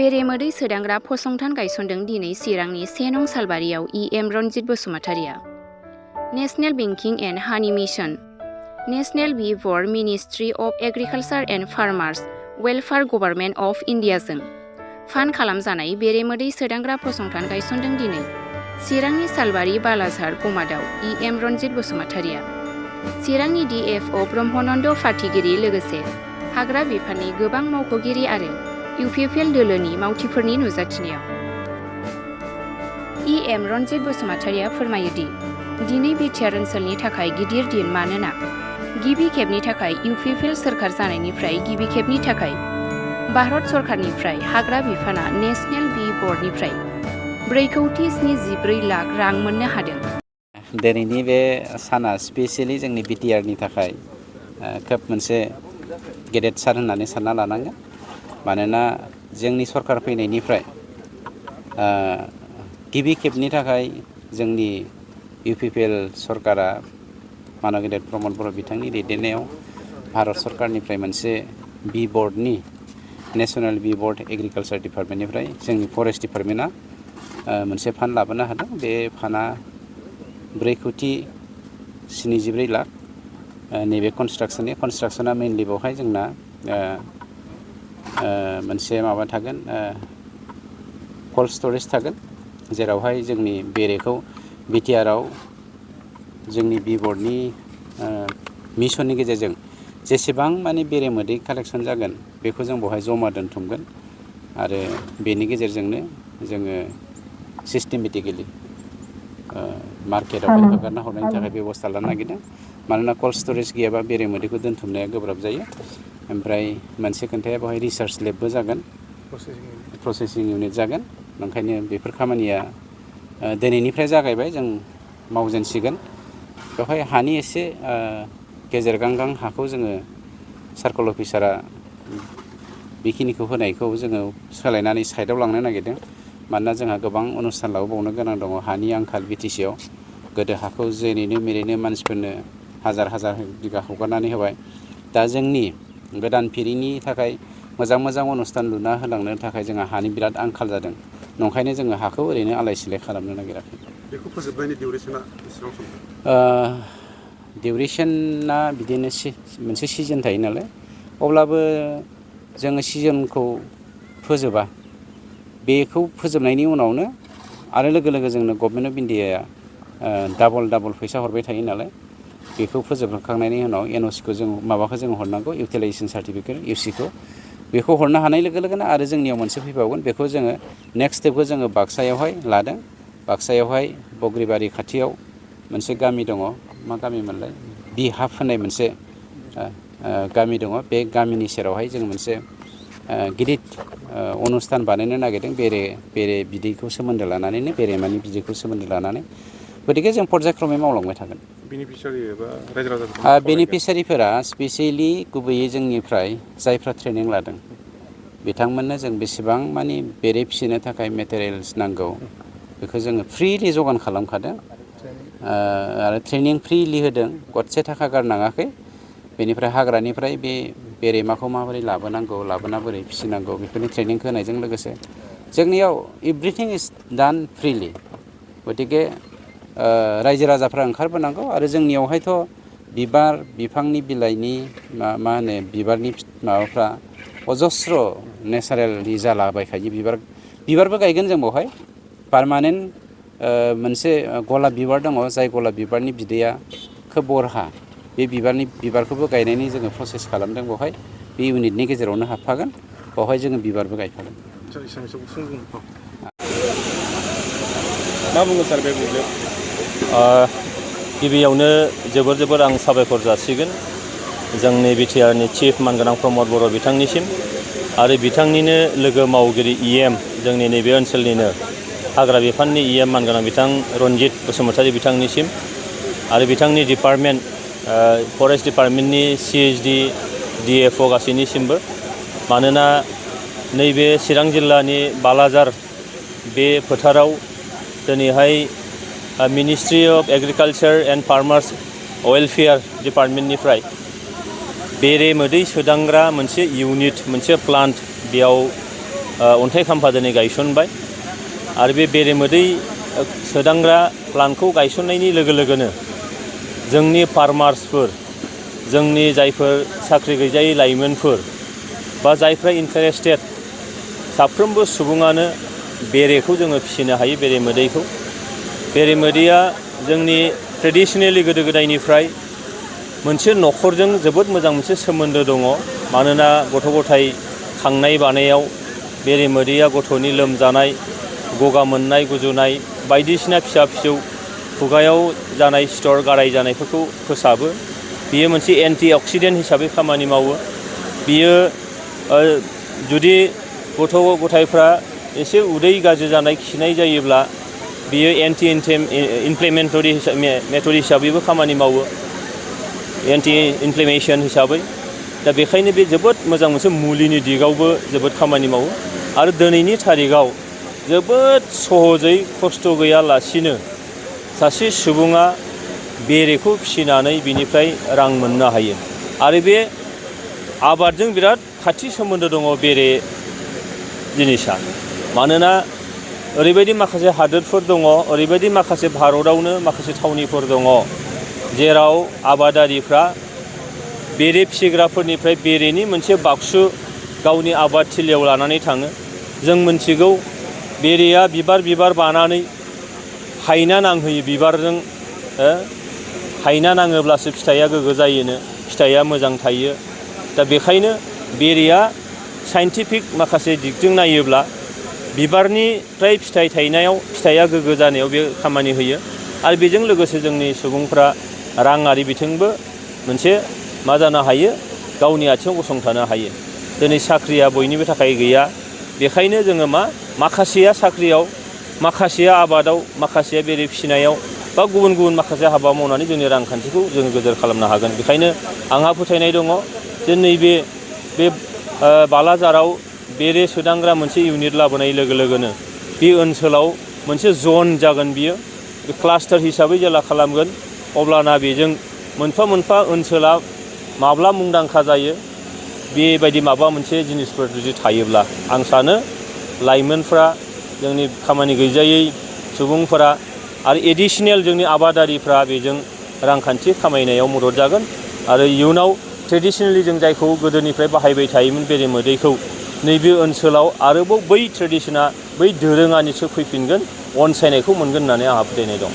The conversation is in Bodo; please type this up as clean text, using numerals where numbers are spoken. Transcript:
बेरेमोदै सोदांग्रा फसंथान गायसनदों दिनै चिरांनि 1 नं सालबारियाव एम रनजित बसुमतारिया। नेशनेल बेंकिं and honey mission, national bee board, ministry of agriculture and farmers welfare government of इन्डियाजों फान्ड खालामजानाय बेरेमोदै सोदांग्रा फसंथान गायसनदों दिनै चिरांनि सालबारि बालाझार गमादाव एम रनजित बसुमतारिया। चिरांनि DFO ब्रह्मानन्द फाथिगिरि लोगोसे हाग्रा बिफाननि गोबां मावख'गिरि आरो UPPL दोलोनि मावथिफोरनि नुजाथिनायाव एम रनजित बसुमतारिया फोरमायोदि दिनै बिटिआर ओनसोलनि थाखाय गिदिर दिन, मानोना गिबि खेबनि थाखाय UPPL सोरखार जानायनिफ्राय गिबि खेबनि थाखाय भारत सरकारनिफ्राय हाग्रा बिफाना नेशनेल बी बोर्डनिफ्राय 4,74 लाख रां मोननो हादों। दिनैनि बे साना स्पेसियेलि जोंनि बिटिआरनि थाखाय खोब मोनसे गेदेर सान होननानै सानना लानांगोन। मानोना जोंनि सरकार फैनायनिफ्राय गिबि खेबनि थाखाय जोंनि UPPL सरकारा मानव गेदेर प्रमद बर' बिथांनि दैदेननायाव भारत सरकारनिफ्राय मोनसे बी बोर्डनि नेशनेल बी बोर्ड एग्रिकालचार डिपार्टमेन्टनिफ्राय जोंनि फरेस्ट डिपार्टमेन्टआ मोनसे फान्ड लाबोनो हादों। बे फान्डआ 4,74 लाख। नैबे कनस्ट्राक्सना मेइनलि बेवहाय जोंना मोनसे माबा थागोन, कल्ड स्टरेज थागोन, जेरावहाय जोंनि बेरेखौ बिटिआरआव जोंनि बी बोर्डनि मिशननि गेजेरजों जेसेबां माने बेरेमोदै कालेक्सन जागोन बेखौ जों बेवहाय जमा दोनथुमगोन आरो बेनि गेजेरजोंनो जोङो सिस्टेमेटिकेलि मार्केटआवहाय हगारना हरनायनि थाखाय बेबस्था लानो नागिरदों। मानोना कल्ड स्टरेज गैयाबा बेरेमोदैखौ दोनथुमनाया गोब्राब जायो। ओमफ्राय मोनसे खोन्थाया बेवहाय रिसार्च लेबबो जागोन, प्रसेसिं इउनिट जागोन। ओंखायनो बेफोर खामानिया दिनैनिफ्राय जागायबाय, जों मावजेनसिगोन। बेवहाय हानि एसे गेजेर गांगां हाखौ जोङो सार्कल अफिसारा बेखिनिखौ होनायखौ जोङो सोलायनानै साइडआव लांनो नागिरदों। मानोना जोंहा गोबां अनुस्थान लाबोबावनो गोनां दङ, हानि आंखाल बिटिसिआव। गोदो हाखौ जेरैनो मेरैनो मानसिफोरनो हाजार बिगा हगारनानै होबाय। दा जोंनि गोदान फिरिनि थाखाय मोजां अनुस्थान लुना होलांनो थाखाय जोंहा हानि बिराद आंखाल जादों। नंखायनो जोङो हाखौ ओरैनो आलाय सिलाय खालामनो नागिराखै। बेखौ फोजोबनायनि डिउरेसना बेसेबां सम? डिउरेसना बिदिनो मोनसे सिजन थायो नालाय, अब्लाबो जोङो सिजनखौ फोजोबा। बेखौ फोजोबनायनि उनावनो आरो लोगो जोंनो गभर्नमेन्ट अफ इन्डियाया डाबल फैसा हरबाय थायो नालाय, बेखौ फोजोबखांनायनि उनाव NOCखौ जों हरनांगौ, इउटिलाइजेसन सार्टिफिकेट UCखौ। बेखौ हरनो हानाय लोगो लोगोनो आरो जोंनियाव मोनसे फैबावगोन। बेखौ जोङो नेक्स्ट स्टेपखौ जोङो बाक्सायावहाय लादों। बाक्सायावहाय बग्रिबारि खाथियाव मोनसे गामि दङ, मा गामिमोनलाय, बिहाब होननाय मोनसे गामि दङ। बे गामिनि सेरावहाय जों मोनसे गिदिर अनुस्थान बानायनो नागिरदों, बेरे बिदैखौ सोमोन्दो लानानैनो, बेरेमानि बिदैखौ सोमोन्दो लानानै। गतिके जों पर्यायक्रमै मावलांबाय थागोन। बेनिफिसारिफोरा स्पेसियेलि गुबैयै जोंनिफ्राय जायफ्रा ट्रेनिं लादों बिथांमोननो जों बेसेबां मानि बेरे फिसिनो थाखाय मेटेरियेल्स नांगौ बेखौ जोङो फ्रिलि जगान खालामखादों आरो ट्रेनिं फ्रिलि होदों, गरसे थाखा गारनाङाखै। बेनिफ्राय हाग्रानिफ्राय बे बेरेमाखौ माबोरै लाबोनांगौ, लाबोना बोरै फिसिनांगौ, बेफोरनि ट्रेनिंखौ होनायजों लोगोसे जोंनियाव एभ्रिथिं इज डान फ्रिलि। गतिके रायजो राजाफ्रा ओंखारबोनांगौ आरो जोंनियावहायथ' बिबार बिफांनि बिलाइनि मा होनो बिबारनि माबाफ्रा अजस्र नेचारेलि जालाबायखायो। बिबारबो गायगोन जों बेवहाय। पारमानेन्ट मोनसे गलाब बिबार दङ, जाय गलाब बिबारनि बिदैया खोब बरहा। बे बिबारखौबो गायनायनि जोङो प्रसेस खालामदों बेवहाय। बे इउनिटनि गेजेरावनो हाबफागोन, बेवहाय जोङो बिबारबो गायफागोन। मा बुंगोन सार बे बुब्लियाव? गिबियावनो जोबोर आं साबायखर जासिगोन जोंनि बिटिआरनि चिफ मानगोनां प्रमद बर' बिथांनिसिम आरो बिथांनिनो लोगो मावगिरि जोंनि नैबे ओनसोलनिनो हाग्रा बिफाननि मानगोनां बिथां रनजित बसुमतारि बिथांनिसिम आरो बिथांनि डिपार्टमेन्ट फरेस्ट डिपार्टमेन्टनि CHD DFO गासैनिसिमबो। मानोना नैबे चिरां जिल्लानि बालाझार बे फोथाराव दिनैहाय ministry of agriculture and farmers welfare डिपार्टमेन्टनिफ्राय बेरे मोदै सोदांग्रा मोनसे इउनिट, मोनसे प्लान्ट बेयाव अन्थाइ खाम्फा दिनै गायसनबाय आरो बे बेरेमोदै सोदांग्रा प्लान्टखौ गायसननायनि लोगो लोगोनो जोंनि फार्मार्सफोर जोंनि जायफोर साख्रि गैजायै लाइमोनफोर बा जायफ्रा इन्टारेस्टेड साफ्रोमबो सुबुङानो बेरेखौ जोङो फिसिनो हायो बेरेमोदैखौ। बेरेमोदैया जोंनि ट्रेडिसनेलि गोदो गोदायनिफ्राय मोनसे न'खरजों जोबोद मोजां मोनसे सोमोन्दो दङ। मानोना गथ' गथाय खांनाय बानायाव बेरेमोदैया गथ'नि लोमजानाय गगा मोननाय गुजुनाय बायदिसिना फिसा फिसौ खुगायाव जानाय सिथर गाराय जानायफोरखौ फोसाबो। बियो मोनसे एन्टि अक्सिडेन्ट हिसाबै खामानि मावो। बियो जुदि गथ' गथायफ्रा एसे उदै गाज्रि जानाय खिनाय जायोब्ला बियो एन्टि इनफ्लेमेटरि हिसाबैबो खामानि मावो, एन्टि इनफ्लेमेशन हिसाबै। दा बेखायनो बे जोबोद मोजां मोनसे मुलिनि दिगावबो जोबोद खामानि मावो। आरो दिनैनि थारिखाव जोबोद सहजै खस्थ' गैयालासिनो सासे सुबुङा बेरेखौ फिसिनानै बिनिफ्राय रां मोननो हायो। आरो बे आबादजों बिराद खाथि सोमोन्दो दङ बेरे जिनिसा। मानोना ओरैबायदि माखासे हादोरफोर दङ, ओरैबायदि माखासे भारतआवनो माखासे थावनिफोर दङ जेराव आबादारिफ्रा बेरे फिसिग्राफोरनिफ्राय बेरेनि मोनसे बाक्सु गावनि आबाद थिलियाव लानानै थाङो। जों मिथिगौ बेरेया बिबार बानानै हायना नांहोयो बिबारजों। हायना नाङोब्लासो फिथाइया गोग्गो जायोनो, फिथाइया मोजां थायो। दा बेखायनो बेरेया साइन्टिफिक माखासे दिगजों नायोब्ला बिबारनिफ्राय फिथाइ थायनायाव फिथाइया गोग्गो जानायाव बे खामानि होयो। आरो बेजों लोगोसे जोंनि सुबुंफ्रा राङारि बिथिंबो मोनसे मा जानो हायो, गावनि आथिङाव गसंथानो हायो। दिनै साख्रिया बयनिबो थाखाय गैया। बेखायनो जोङो माखासेया साख्रियाव, माखासेया आबादाव, माखासेया बेरे फिसिनायाव बा गुबुन गुबुन माखासे हाबा मावनानै जोंनि रांखान्थिखौ जोङो गोदोर खालामनो हागोन। बेखायनो आंहा फोथायनाय दङ जे नैबे बालाजाराव बेरे सोदांग्रा मोनसे इउनिट लाबोनाय लोगो लोगोनो बे ओनसोलाव मोनसे जन जागोन। बियो क्लास्टार हिसाबै जेला खालामगोन अब्लाना बेजों मोनफा मोनफा ओनसोला माब्ला मुंदांखा जायो बेबायदि माबा मोनसे जिनिसफोर जुदि थायोब्ला आं सानो लाइमोनफ्रा, जोंनि खामानि गैजायै सुबुंफोरा आरो एडिशनेल जोंनि आबादारिफ्रा बेजों रांखान्थि खामायनायाव मदद जागोन। आरो इयुनाव ट्रेडिशनेलि जों जायखौ गोदोनिफ्राय बाहायबाय थायोमोन बेरेमोदैखौ, नैबे ओनसोलाव आरोबाव बै ट्रेडिशना, बै दोरोङा निसय फैफिनगोन, अनसायनायखौ मोनगोन होननानै आंहा फोथायनाय दं।